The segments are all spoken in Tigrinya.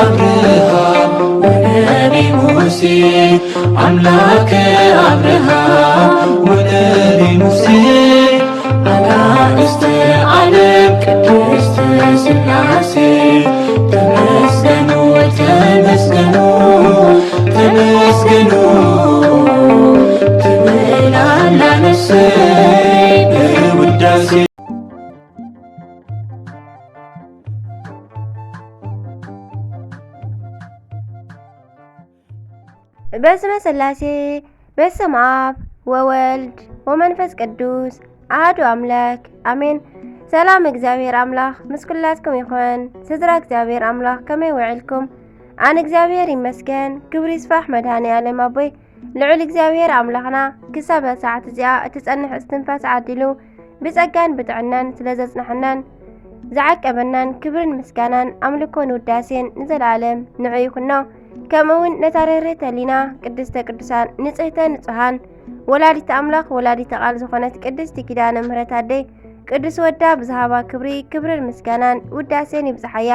አብርሃም ወነቢ ሙሴ፣ አምላከ አብርሃም ወነቢ ሙሴ፣ አጋእዝተ ዓለም ቅድስት ሥላሴ፣ ተመስገኑ፣ ተመስገኑ፣ ተመስገኑ ትብል ኣላ ነፍሰይ በውዳሴ። በስመ ሥላሴ፣ በስመ አብ ወወልድ ወመንፈስ ቅዱስ አሐዱ አምላክ አሜን። ሰላም እግዚኣብሔር ኣምላኽ ምስ ኩላትኩም ይኹን። ስድራ እግዚኣብሔር ኣምላኽ ከመይ ውዕልኩም? ኣነ እግዚኣብሔር ይመስገን፣ ክብሪ ይስፋሕ መድኃኔ ዓለም ኣቦይ። ልዑል እግዚኣብሔር ኣምላኽና ክሳብ እዛ ሰዓት እዚኣ እትጸንሕ እስትንፋስ ዓዲሉ ብጸጋን ብጥዕናን ስለ ዘጽንሐናን ዝዓቀበናን ክብርን ምስጋናን ኣምልኮን ውዳሴን ንዘለዓለም ንዑ ይኹኖ። ከምኡ እውን ነታ ርህርህተ ህሊና ቅድስተ ቅዱሳን ንጽህተ ንጹሃን ወላዲተ ኣምላኽ ወላዲተ ቃል ዝኾነት ቅድስቲ ኪዳነ ምህረት ኣደይ ቅዱስ ወዳ ብዝሃባ ክብሪ ክብርን ምስጋናን ውዳሴን ይብጽሓያ።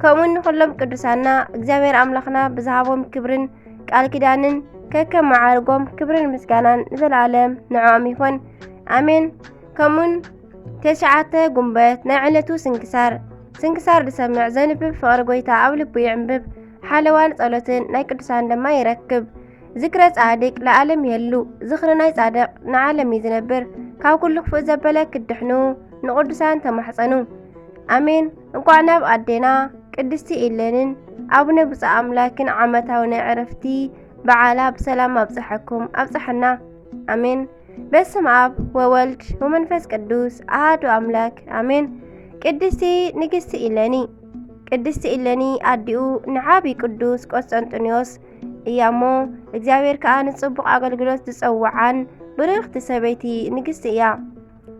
ከምኡ ንኹሎም ቅዱሳና እግዚኣብሔር ኣምላኽና ብዝሃቦም ክብርን ቃል ኪዳንን ከከም መዓርጎም ክብርን ምስጋናን ንዘለዓለም ንዕኦም ይኹን። ኣሜን። ከምኡን ተሽዓተ ጉንበት ናይ ዕለቱ ስንክሳር። ስንክሳር ዝሰምዕ ዘንብብ ፍቕሪ ጎይታ ኣብ ልቡ ይዕንብብ። ሓለዋን ጸሎትን ናይ ቅዱሳን ድማ ይረክብ። ዝክረ ጻድቅ ለዓለም ይህሉ። ዝኽሪ ናይ ጻድቕ ንዓለም እዩ ዝነብር። ካብ ኩሉ ክፉእ ዘበለ ክድሕኑ ንቅዱሳን ተማሕጸኑ። ኣሜን። እንቋዕ ናብ ኣዴና ቅድስቲ ኢለንን ኣቡነ ብፁዕ ኣምላክን ዓመታዊ ናይ ዕረፍቲ በዓላ ብሰላም ኣብጽሐኩም ኣብጽሐና። ኣሜን። በስመ ኣብ ወወልድ ወመንፈስ ቅዱስ ኣሃዱ ኣምላክ ኣሜን። ቅድስቲ ንግስቲ ኢለኒ። ቅድስቲ ኢለኒ ኣዲኡ ንዓቢ ቅዱስ ቆስጠንጢኖስ እያ እሞ፣ እግዚኣብሔር ከኣ ንጽቡቕ ኣገልግሎት ዝጸውዓን ብርኽቲ ሰበይቲ ንግስቲ እያ።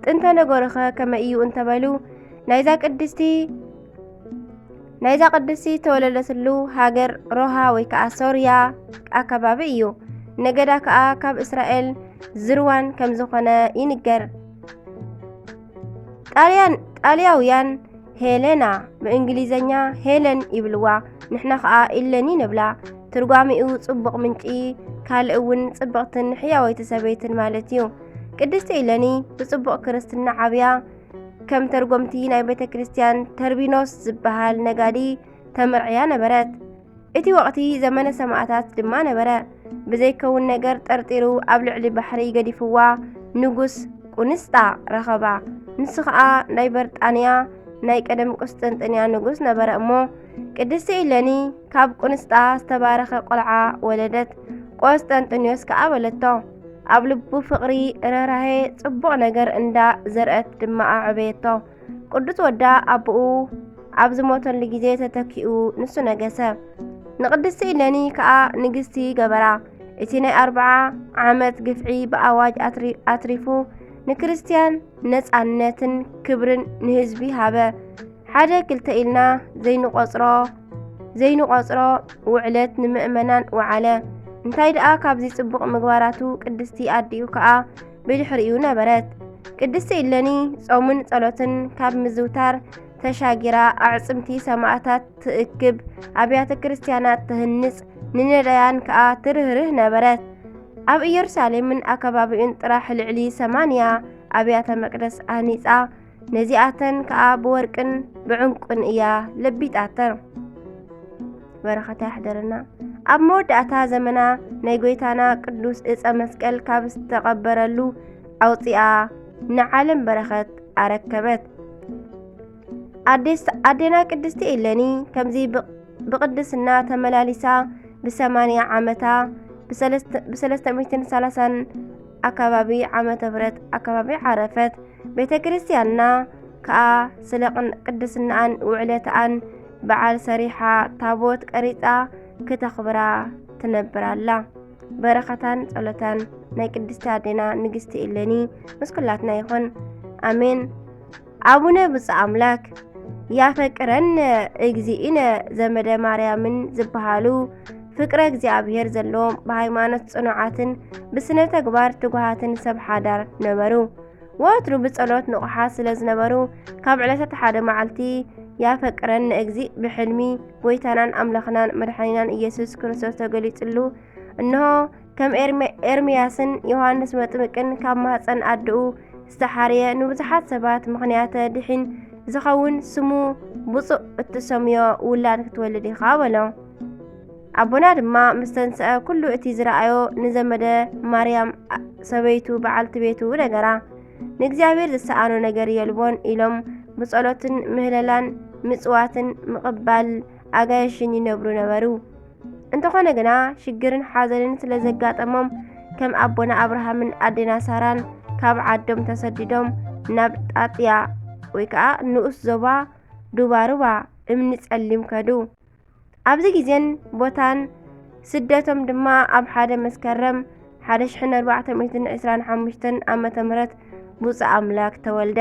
ጥንተ ነገሩኸ ከመይ እዩ እንተበሉ፣ ናይዛ ቅድስቲ ናይዛ ቅድስቲ ዝተወለደትሉ ሃገር ሮሃ ወይ ከኣ ሶርያ ኣከባቢ እዩ። ነገዳ ከኣ ካብ እስራኤል ዝርዋን ከም ዝኾነ ይንገር። ጣልያን ጣልያውያን ሄለና፣ ብእንግሊዘኛ ሄለን ይብልዋ፣ ንሕና ከኣ ኢለኒ ንብላ። ትርጓሜኡ ጽቡቕ ምንጪ፣ ካልእ እውን ጽብቕትን ሕያወይቲ ሰበይትን ማለት እዩ። ቅድስቲ ኢለኒ ብጽቡቕ ክርስትና ዓብያ፣ ከም ተርጎምቲ ናይ ቤተ ክርስቲያን ተርቢኖስ ዝበሃል ነጋዲ ተመርዕያ ነበረት። እቲ ወቕቲ ዘመነ ሰማእታት ድማ ነበረ። ብዘይከውን ነገር ጠርጢሩ ኣብ ልዕሊ ባሕሪ ገዲፍዋ ንጉስ ቁንስጣ ረኸባ። ንሱ ኸኣ ናይ በርጣንያ ናይ ቀደም ቁስጥንጥንያ ንጉስ ነበረ እሞ፣ ቅድስቲ ኢለኒ ካብ ቁንስጣ ዝተባረኸ ቆልዓ ወለደት። ቆስጠንጥንዮስ ከኣ በለቶ። ኣብ ልቡ ፍቕሪ፣ ርህራሄ፣ ጽቡቕ ነገር እንዳ ዘርአት ድማ ኣዕበየቶ። ቅዱስ ወዳ ኣቦኡ ኣብ ዝሞተሉ ግዜ ተተኪኡ ንሱ ነገሰ። ንቅድስቲ ኢለኒ ከኣ ንግስቲ ገበራ። እቲ ናይ ኣርብዓ ዓመት ግፍዒ ብኣዋጅ ኣትሪ-፣ ኣትሪፉ ንክርስትያን ነጻነትን ክብርን ንህዝቢ ሃበ። ሓደ ክልተ ኢልና ዘይንቆጽሮ፣ ዘይንቆጽሮ ውዕለት ንምእመናን ወዓለ። እንታይ ደኣ ካብዚ ጽቡቕ ምግባራቱ ቅድስቲ ኣዲኡ ከኣ ብድሕሪኡ ነበረት። ቅድስቲ ኢለኒ ጾምን ጸሎትን ካብ ምዝውታር ተሻጊራ ኣዕጽምቲ ሰማእታት ትእክብ፣ ኣብያተ ክርስቲያናት ትህንጽ፣ ንነዳያን ከኣ ትርህርህ ነበረት። ኣብ ኢየሩሳሌምን ኣከባቢኡን ጥራሕ ልዕሊ ሰማንያ ኣብያተ መቅደስ ኣህኒጻ፣ ነዚኣተን ከኣ ብወርቅን ብዕንቁን እያ ለቢጣተን። በረኸታ ይሕደረና። ኣብ መወዳእታ ዘመና ናይ ጐይታና ቅዱስ ዕጸ መስቀል ካብ ዝተቐበረሉ ኣውጺኣ ንዓለም በረኸት ኣረከበት። ኣዴስ-፣ ኣዴና ቅድስቲ ኢለኒ ከምዚ ብ-፣ ብቅድስና ተመላሊሳ ብሰማንያ ዓመታ ብሰለስተ፣ ብሰለስተ ሚእትን ሰላሳን ኣከባቢ ዓመተ ምህረት ኣከባቢ ዓረፈት። ቤተ ክርስቲያንና ከኣ ስለ ቅን-፣ ቅድስናኣን ውዕለታኣን በዓል ሰሪሓ ታቦት ቀሪጻ ክተኽብራ ትነብር ኣላ። በረኸታን ጸሎታን ናይ ቅድስቲ ኣዴና ንግስቲ ኢለኒ ምስ ኩላትና ይኹን። ኣሜን። ኣቡነ ብፁዕ ኣምላክ ያፈቅረነ እግዚእነ ዘመደ ማርያምን ዝበሃሉ ፍቅረ እግዚኣብሔር ዘለዎም ብሃይማኖት ጽኑዓትን ብስነ ተግባር ትጉሃትን ሰብ ሓዳር ነበሩ። ወትሩ ብጸሎት ንቑሓት ስለ ዝነበሩ ካብ ዕለታት ሓደ መዓልቲ ያፈቅረነ እግዚእ ብሕልሚ ጎይታናን ኣምላኽናን መድሓኒናን ኢየሱስ ክርስቶስ ተገሊጹሉ። እንሆ ከም ኤርሜ-፣ ኤርምያስን ዮሃንስ መጥምቅን ካብ ማህፀን ኣድኡ ዝተሓርየ ንብዙሓት ሰባት ምኽንያተ ድሒን ዝኸውን ስሙ ብፁዕ እትሰምዮ ውላድ ክትወልድ ኢኻ በሎ። ኣቦና ድማ ምስ ተንስአ ኩሉ እቲ ዝረኣዮ ንዘመደ ማርያም ሰበይቱ በዓልቲ ቤቱ ነገራ። ንእግዚኣብሔር ዝሰኣኖ ነገር የልቦን ኢሎም ብጸሎትን ምህለላን ምጽዋትን ምቕባል ኣጋይሽን ይነብሩ ነበሩ። እንተኾነ ግና ሽግርን ሓዘንን ስለ ዘጋጠሞም ከም ኣቦና ኣብርሃምን ኣዴና ሳራን ካብ ዓዶም ተሰዲዶም ናብ ጣጥያ ወይ ከዓ ንኡስ ዞባ ዱባሩባ እምኒ ጸሊም ከዱ። ኣብዚ ግዜን ቦታን ስደቶም ድማ ኣብ ሓደ መስከረም ሓደ ሽሕን ኣርባዕተ ሚእትን ዕስራን ሓሙሽተን ዓመተ ምህረት ብፁዕ ኣምላክ ተወልደ።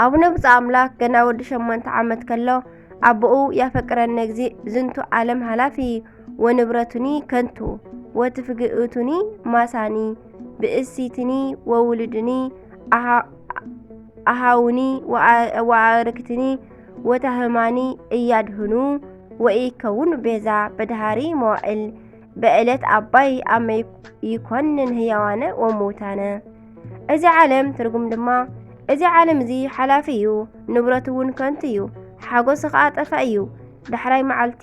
ኣቡነ ብፁዕ ኣምላክ ገና ወዲ ሸሞንተ ዓመት ከሎ ኣቦኡ ያፈቅረነ እግዚእ ዝንቱ ዓለም ሃላፊ ወንብረቱኒ ከንቱ ወትፍግእቱኒ ማሳኒ ብእሲትኒ ወውሉድኒ ኣሃ-፣ ኣሃውኒ ወኣ-፣ ወኣርክትኒ ወታህማኒ እያድህኑ ወኢከውን ቤዛ በድሃሪ መዋእል በዕለት ኣባይ ኣመ ይኮንን ህያዋነ ወሙታነ። እዚ ዓለም ትርጉም ድማ፣ እዚ ዓለም እዚ ሓላፊ እዩ፣ ንብረቱ እውን ከንቱ እዩ፣ ሓጎሱ ኸኣ ጠፋእ እዩ። ዳሕራይ መዓልቲ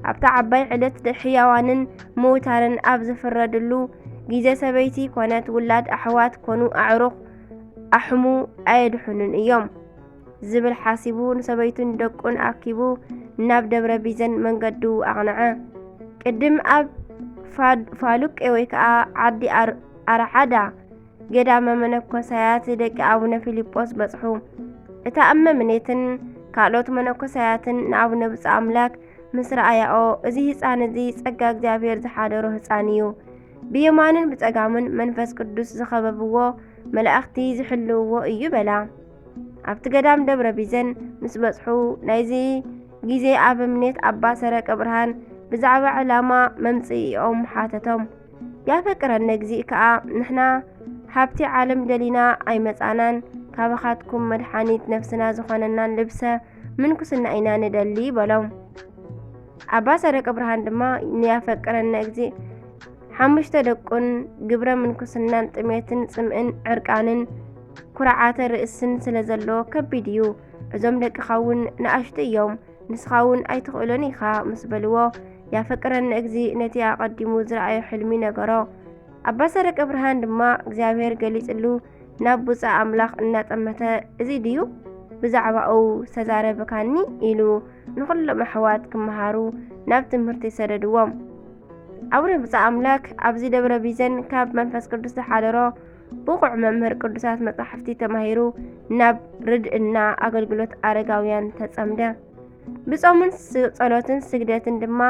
ኣብታ ዓባይ ዕለት ድ-፣ ሕያዋንን ምዉታንን ኣብ ዝፍረድሉ ግዜ ሰበይቲ ኮነት ውላድ ኣሕዋት ኮኑ ኣዕሩኽ ኣሕሙ ኣየድሕኑን እዮም። ዝብል ሓሲቡ ንሰበይቱን ደቁን ኣኪቡ ናብ ደብረ ቢዘን መንገዱ ኣቕንዐ። ቅድም ኣብ ፋድ-፣ ፋሉቄ ወይ ከዓ ዓዲ ኣር-፣ ኣርዓዳ ገዳመ መነኮሳያት ደቂ ኣቡነ ፊልጶስ በጽሑ። እታ እመምኔትን ካልኦት መነኮሳያትን ንኣቡነ ብፁዕ ኣምላክ ምስ ረኣያኦ፣ እዚ ህፃን እዚ ጸጋ እግዚኣብሔር ዝሓደሮ ህፃን እዩ። ብየማንን ብጸጋምን መንፈስ ቅዱስ ዝኸበብዎ መላእኽቲ ዝሕልውዎ እዩ በላ። ኣብቲ ገዳም ደብረ ቢዘን ምስ በጽሑ፣ ናይዚ ግዜ ኣበምኔት ኣባ ሰረቀ ብርሃን ብዛዕባ ዕላማ መምጽኢኦም ሓተቶም። ያፈቅረነ እግዚእ ከኣ፣ ንሕና ሃብቲ ዓለም ደሊና ኣይመጻናን፣ ካባኻትኩም መድሓኒት ነፍስና ዝኾነናን ልብሰ ምንኩስና ኢና ንደሊ በሎም። ኣባ ሰረቀ ብርሃን ድማ ንያፈቅረነ እግዚእ ሓሙሽተ ደቁን ግብረ ምንኩስናን ጥሜትን ጽምእን ዕርቃንን ኩርዓተ ርእስን ስለ ዘለዎ ከቢድ እዩ። እዞም ደቅኻ እውን ንኣሽቱ እዮም፣ ንስኻ እውን ኣይትኽእሎን ኢኻ ምስ በልዎ፣ ያፈቅረነ እግዚእ ነቲ ኣቐዲሙ ዝረኣዮ ሕልሚ ነገሮ። ኣባ ሰረቀ ብርሃን ድማ እግዚኣብሔር ገሊጽሉ ናብ ብፁዕ ኣምላኽ እናጠመተ፣ እዚ ድዩ ብዛዕባኡ ዝተዛረብካኒ? ኢሉ ንኹሎም ኣሕዋት ክመሃሩ ናብ ትምህርቲ ሰደድዎም። ኣቡነ ብፁዕ ኣምላክ ኣብዚ ደብረ ቢዘን ካብ መንፈስ ቅዱስ ዝሓደሮ ብቑዕ መምህር ቅዱሳት መጻሕፍቲ ተማሂሩ ናብ ርድእና ኣገልግሎት ኣረጋውያን ተጸምደ። ብጾምን ስ-፣ ጸሎትን ስግደትን ድማ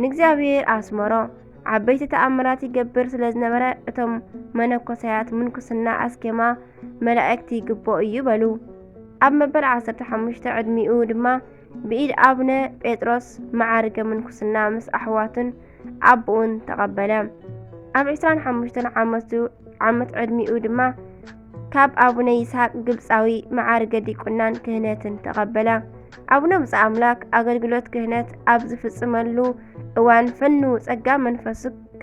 ንእግዚኣብሔር ኣስመሮ። ዓበይቲ ተኣምራት ይገብር ስለ ዝነበረ እቶም መነኮሳያት ምንኩስና ኣስኬማ መላእክት ይግብኦ እዩ በሉ። ኣብ መበል ዓሰርተ ሓሙሽተ ዕድሚኡ ድማ ብኢድ ኣቡነ ጴጥሮስ መዓርገ ምንኩስና ምስ ኣሕዋቱን ኣቦኡን ተቐበለ። ኣብ ዕስራን ሓሙሽተን ዓመቱ፣ ዓመት ዕድሚኡ ድማ ካብ ኣቡነ ይስሐቅ ግብጻዊ መዓርገ ዲቁናን ክህነትን ተቐበለ። ኣቡነ ብፁዕ ኣምላክ ኣገልግሎት ክህነት ኣብ ዝፍጽመሉ እዋን፣ ፈኑ ጸጋ መንፈስከ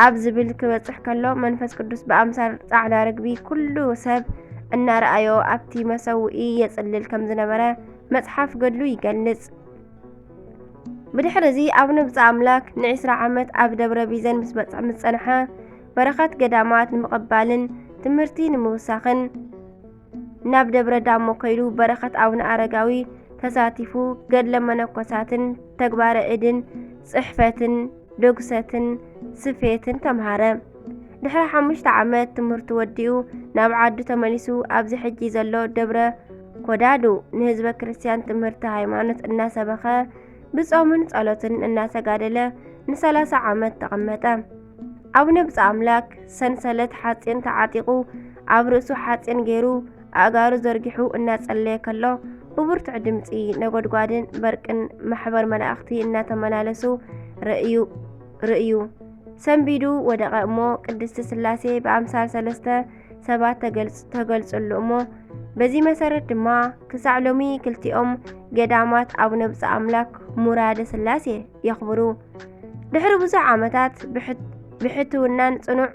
ኣብ ዝብል ክበጽሕ ከሎ፣ መንፈስ ቅዱስ ብኣምሳል ጻዕዳ ርግቢ ኩሉ ሰብ እናረኣዮ ኣብቲ መሰውኢ የጽልል ከም ዝነበረ መጽሓፍ ገድሉ ይገልጽ። ብድሕሪ እዚ ኣቡነ ብፁዕ ኣምላክ ንዒስራ ዓመት ኣብ ደብረ ቢዘን ምስ በጽ-፣ ምስ ጸንሐ፣ በረኸት ገዳማት ንምቕባልን ትምህርቲ ንምውሳኽን ናብ ደብረ ዳሞ ከይዱ በረኸት ኣቡነ ኣረጋዊ ተሳቲፉ፣ ገድለ መነኮሳትን ተግባረ እድን ጽሕፈትን ድግሰትን ስፌትን ተምሃረ። ድሕሪ ሓሙሽተ ዓመት ትምህርቱ ወዲኡ ናብ ዓዱ ተመሊሱ፣ ኣብዚ ሕጂ ዘሎ ደብረ ኮዳዱ ንህዝበ ክርስቲያን ትምህርቲ ሃይማኖት እናሰበኸ፣ ብጾምን ጸሎትን እናተጋደለ ንሰላሳ ዓመት ተቐመጠ። ኣቡነ ብፁዕ ኣምላክ ሰንሰለት ሓጺን ተዓጢቑ፣ ኣብ ርእሱ ሓጺን ገይሩ፣ ኣእጋሩ ዘርጊሑ እናጸለየ ከሎ፣ ብብርቱዕ ድምጺ ነጎድጓድን በርቅን ማሕበር መላእኽቲ እናተመላለሱ ርእዩ፣ ርእዩ። ሰንቢዱ ወደቐ እሞ፣ ቅድስቲ ስላሴ ብኣምሳል ሰለስተ ሰባት ተገልጽ-፣ ተገልጽሉ እሞ፣ በዚ መሰረት ድማ ክሳዕ ሎሚ ክልቲኦም ገዳማት ኣቡነ ብፁዕ ኣምላክ ሙራደ ስላሴ የኽብሩ። ድሕሪ ብዙሕ ዓመታት ብሕት-፣ ብሕትውናን ጽኑዕ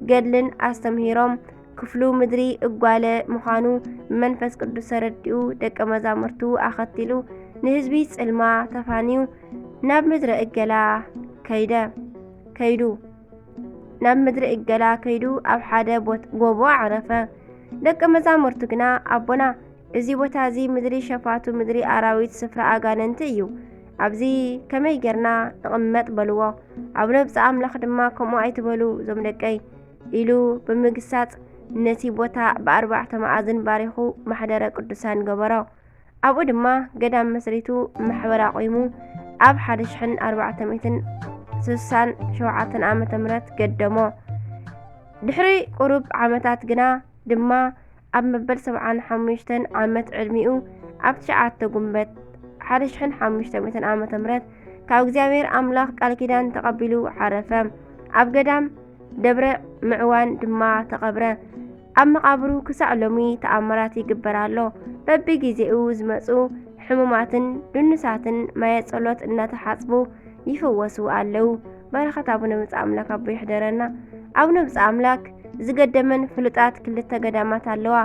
ገድልን ኣስተምህሮም ክፍሉ ምድሪ እጓለ ምዃኑ ብመንፈስ ቅዱስ ተረዲኡ ደቀ መዛሙርቱ ኣኸቲሉ ንህዝቢ ጽልማ ተፋንዩ ናብ ምድረ እገላ ከይደ፣ ከይዱ። ናብ ምድሪ እገላ ከይዱ ኣብ ሓደ ቦት-፣ ጎቦ ኣዕረፈ። ደቀ መዛሙርቱ ግና ኣቦና፣ እዚ ቦታ እዚ ምድሪ ሸፋቱ፣ ምድሪ ኣራዊት፣ ስፍራ ኣጋንንቲ እዩ። ኣብዚ ከመይ ጌርና ንቕመጥ በልዎ። ኣቡነ ብፁዕ ኣምላኽ ድማ ከምኡ ኣይትበሉ እዞም ደቀይ ኢሉ ብምግሳጽ ነቲ ቦታ ብኣርባዕተ መኣዝን ባሪኹ ማሕደረ ቅዱሳን ገበሮ። ኣብኡ ድማ ገዳም መስሪቱ ማሕበር ኣቑሙ ኣብ ሓደ ሽሕን ኣርባዕተ ሚእትን ስሳን ሸውዓተን ዓመተ ምህረት ገደሞ። ድሕሪ ቁሩብ ዓመታት ግና ድማ ኣብ መበል ሰብዓን ሓሙሽተን ዓመት ዕድሚኡ ኣብ ትሽዓተ ጉንበት ሓደ ሽሕን ሓሙሽተ ሚእትን ዓመተ ምህረት ካብ እግዚኣብሔር ኣምላኽ ቃል ኪዳን ተቐቢሉ ዓረፈ። ኣብ ገዳም ደብረ ምዕዋን ድማ ተቐብረ። ኣብ መቓብሩ ክሳዕ ሎሚ ተኣምራት ይግበር ኣሎ። በብግዜኡ ዝመጹ ሕሙማትን ድኑሳትን ማየ ጸሎት እናተሓጽቡ ይፍወሱ ኣለዉ። በረኸት ኣቡነ ብፁዕ ኣምላክ ኣቦ ይሕደረና። ኣቡነ ብፁዕ ኣምላክ ዝገደመን ፍሉጣት ክልተ ገዳማት ኣለዋ።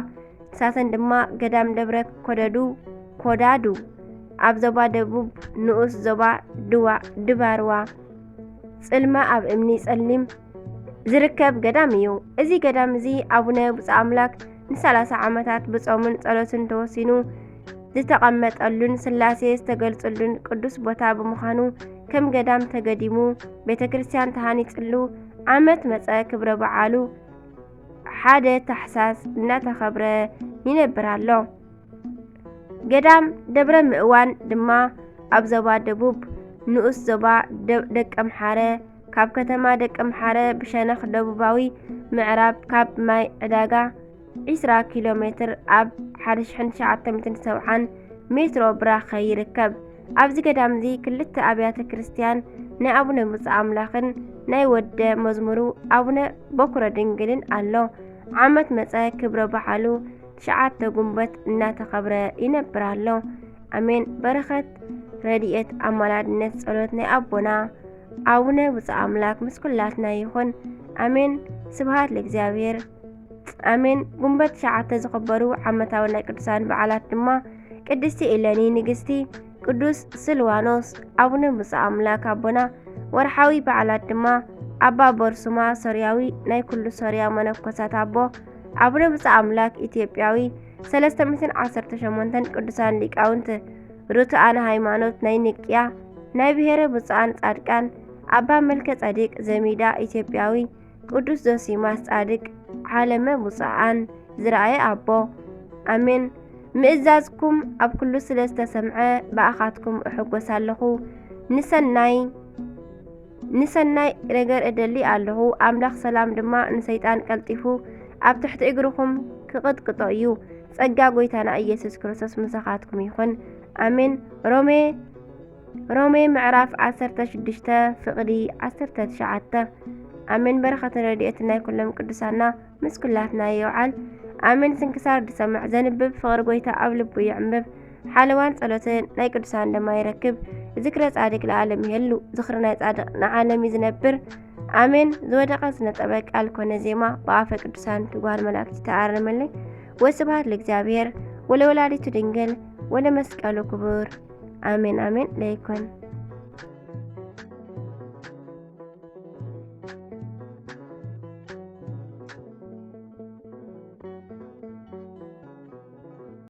ንሳተን ድማ ገዳም ደብረ ኮደዱ፣ ኮዳዱ ኣብ ዞባ ደቡብ ንኡስ ዞባ ድዋ፣ ድባርዋ ጽልማ ኣብ እምኒ ጸሊም ዝርከብ ገዳም እዩ። እዚ ገዳም እዚ ኣቡነ ብፁዕ ኣምላክ ንሰላሳ ዓመታት ብጾምን ጸሎትን ተወሲኑ ዝተቐመጠሉን ስላሴ ዝተገልጹሉን ቅዱስ ቦታ ብምዃኑ ከም ገዳም ተገዲሙ ቤተ ክርስቲያን ተሃኒጽሉ ዓመት መጸ ክብረ በዓሉ ሓደ ታሕሳስ እናተኸብረ ይነብር ኣሎ። ገዳም ደብረ ምእዋን ድማ ኣብ ዞባ ደቡብ ንኡስ ዞባ ደ-፣ ደቀምሓረ ካብ ከተማ ደቀምሓረ ብሸነኽ ደቡባዊ ምዕራብ ካብ ማይ ዕዳጋ ዒስራ ኪሎ ሜትር ኣብ ሓደ ሽሕን ትሽዓተ ሚእትን ሰብዓን ሜትሮ ብራኸ ይርከብ። ኣብዚ ገዳም እዚ ክልተ ኣብያተ ክርስቲያን ናይ ኣቡነ ብፁዕ ኣምላኽን ናይ ወደ መዝሙሩ ኣቡነ በኩረ ድንግልን ኣሎ። ዓመት መጸ ክብረ በዓሉ ትሽዓተ ጉንበት እናተኸብረ ይነብር ኣሎ። ኣሜን። በረኸት ረድኤት ኣማላድነት ጸሎት ናይ ኣቦና ኣቡነ ብፁዕ ኣምላክ ምስ ኩላትና ይኹን። ኣሜን። ስብሃት ለእግዚኣብሔር። ኣሜን። ጉንበት ትሽዓተ ዝኽበሩ ዓመታዊ ናይ ቅዱሳን በዓላት ድማ ቅድስቲ ኢለኒ ንግስቲ፣ ቅዱስ ስልዋኖስ፣ ኣቡነ ብፁዕ ኣምላክ ኣቦና። ወርሓዊ በዓላት ድማ ኣባ በርሱማ ሶርያዊ ናይ ኩሉ ሶርያ መነኮሳት ኣቦ፣ ኣቡነ ብፁዕ ኣምላክ ኢትዮጵያዊ፣ ሰለስተ ሚእትን ዓሰርተ ሸሞንተን ቅዱሳን ሊቃውንት፣ ርቱዓነ ሃይማኖት ናይ ኒቅያ፣ ናይ ብሔረ ብፁዓን ጻድቃን፣ ኣባ መልከ ጸዲቅ ዘሚዳ ኢትዮጵያዊ፣ ቅዱስ ዞሲማስ ጻድቅ ዓለመ ብፁዓን ዝረኣየ ኣቦ። ኣሜን። ምእዛዝኩም ኣብ ኩሉ ስለ ዝተሰምዐ ብኣኻትኩም እሕጎስ ኣለኹ። ንሰናይ፣ ንሰናይ ነገር እደሊ ኣለኹ። ኣምላኽ ሰላም ድማ ንሰይጣን ቀልጢፉ ኣብ ትሕቲ እግርኹም ክቕጥቅጦ እዩ። ጸጋ ጎይታና ኢየሱስ ክርስቶስ ምሳኻትኩም ይኹን። ኣሜን። ሮሜ፣ ሮሜ ምዕራፍ ዓሰርተ ሽዱሽተ ፍቕዲ ዓሰርተ ትሽዓተ። ኣሜን። በረኸትን ረድኤትን ናይ ኩሎም ቅዱሳና ምስ ኩላትና ይውዓል። ኣሜን። ስንክሳር ዝሰምዕ ዘንብብ ፍቕሪ ጎይታ ኣብ ልቡ ይዕምብብ። ሓለዋን ጸሎትን ናይ ቅዱሳን ድማ ይረክብ። ዝክረ ጻድቅ ለዓለም ይህሉ። ዝኽሪ ናይ ጻድቅ ንዓለም እዩ ዝነብር። ኣሜን። ዝወደቐ ዝነጠበ ቃል ኮነ ዜማ ብኣፈ ቅዱሳን ትጓል መላእክቲ ተኣረመለይ። ወስብሐት ለእግዚኣብሔር ወለወላዲቱ ድንግል ወለመስቀሉ ክቡር። ኣሜን ኣሜን። ለይኮን